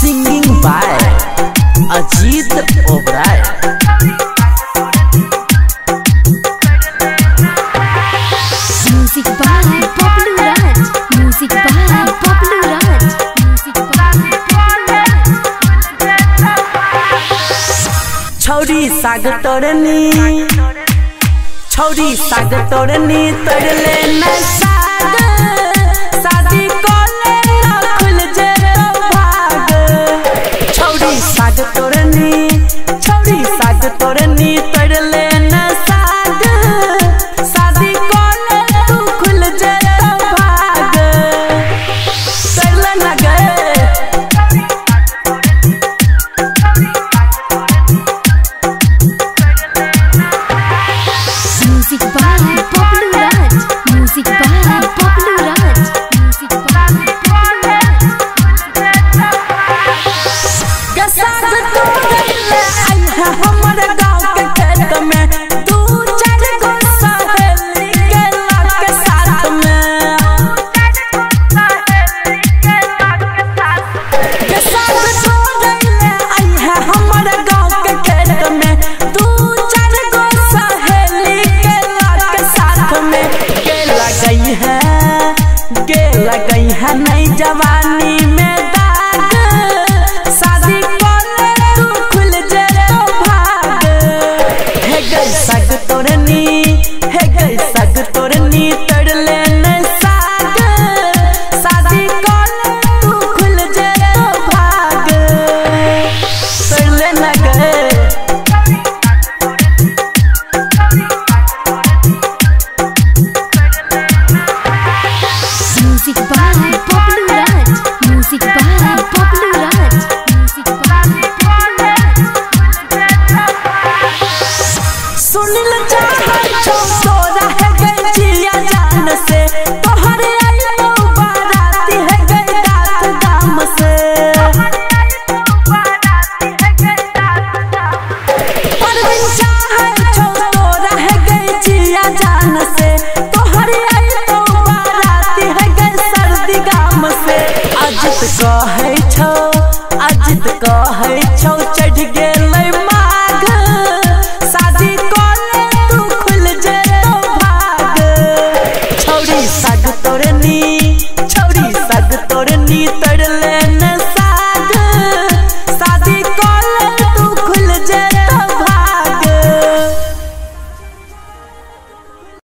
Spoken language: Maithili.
Singing by Ajit Oberoi. Music by Bablu Raj. Music by Bablu Raj. Music by Bablu Raj. छौरी साग तोड़नी, छौरी साग तोड़नी तोड़ले न साग, शादी कोले न खुल जे भाग। छौरी साग तोड़नी, छौरी साग तोड़नी तोड़ले न साग, शादी कोले तू खुल जे भाग। तोड़ले न गए। Music by Bablu Raj. Music by Bablu Raj. Music by Bablu Raj. साग तोड़ले आई है हमर गांव के खेत में, दू चार गो सहेली के लग साथ में। साग तोड़ले आई है हमर गांव के खेत में, दू चार गो सहेली के लग साथ में। के लगई है, के लगई है नई जवानी में दाग, शादी कोले तू खुल जे तो भाग। हे गई साग तोड़नी, हे गई साग तोड़नी तोड़ले न साग, शादी कोले तू खुल जे तो भाग। तोड़ले न गए। Music by Bablu Raj. Music by Bablu Raj. Music by Bablu Raj. Sunil चाहै छौ तोरा है गई जिया जान से, तोहर आइलो बाराती है गई दात दाम से। परवीन चाहै छौ तोरा है गई जिया जान से, तोहर आइलो बाराती है गई सर्दी गाम से। अजित कहै छौ।